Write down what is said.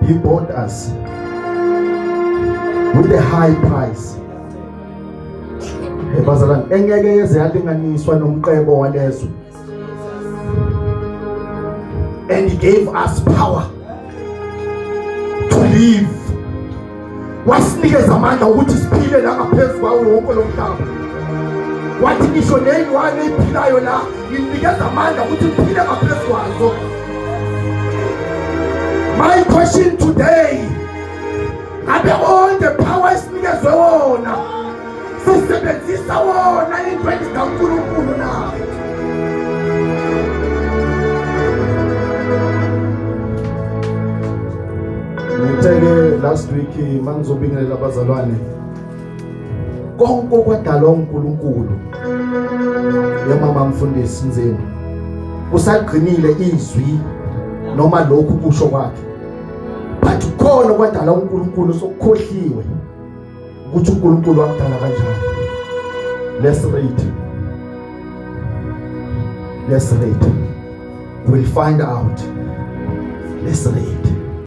He bought us with a high price. Bazalwane, engeke yeze yalinganiswa nomqebo walezwe. And he gave us power to live. Wasinikeza amandla ukuthi siphile la ngaphezu kwawo wonke lo mhlaba. Wathi ngisho neyilwane eyiphilayo la nginikeza amandla ukuthi ngiphile ngaphezu kwazo. My question today, ngabe all the power esinikezwe wona sisebenzisa wona intweni zikaNkulunkulu na? Ngitheke last week mangizobingelela abazalwane, konke okwadalwa uNkulunkulu yemama mfundisi Nzima usagcinile izwi noma lokhu kusho kwakhe, but khona okwadalwa uNkulunkulu sokukhohliwe ukuthi uNkulunkulu wakudala kanjani. Let's read. Let's read. We'll find out. Let's read.